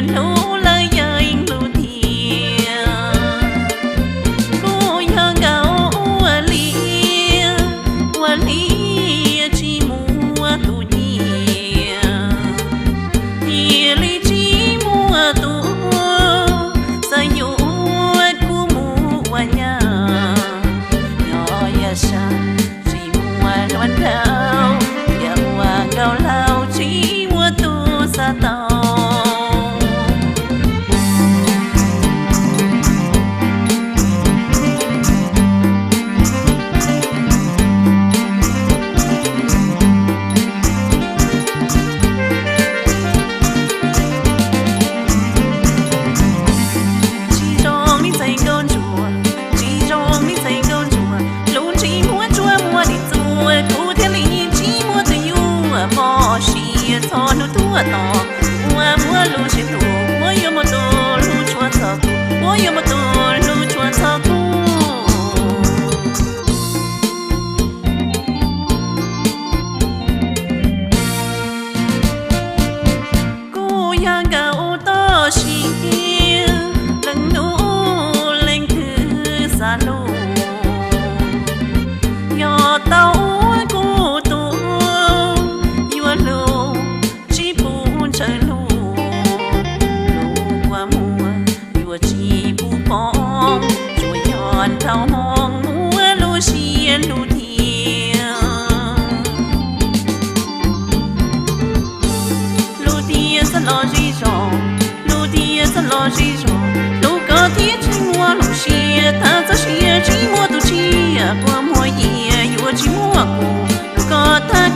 Hlub lawm yeej hlub tiag, kuj yog nkawd ua liaj ua li tsis muaj tus nyiam, cia li tsis muaj tus xav yuav kuj mus ua nyab. Nyob yam sab tsis muaj hluas nraug, yam ua nkauj laug tsis muaj tus xav tau. Tsis zoo li ntxhais nkauj ntsuag, tsis zoo li ntxhais nkauj ntsuag, lub ntsej muag tsuas muaj dim txuas, kuv thiaj li tsis muaj tus yuav mob siab txog hnub tuag tod. Ua muab lub siab hlub, ua yuav muaj tus hlub tshua txog kuv, ua yuav muaj tus hlub tshua txog kuv. Kuj yog nkawd toj siab, leej hnub leej twg xav hlub. Yog tau ua kuv tus, yuav hlub tsis pub ntshaw hlub. Lub kua muag yuav tsis pub poob, tsuas yog nrhau hmoo muab lub siab hlub thiab. Hlub tiag txhob los zej zos, hlub tiag txhob los zej zos, hlub koj thiaj tsis muaj hloov siab. Thab txoj sia tsis muaj tus tshiab, kua muag yias yuav tsis muaj kuv. Hlub koj thab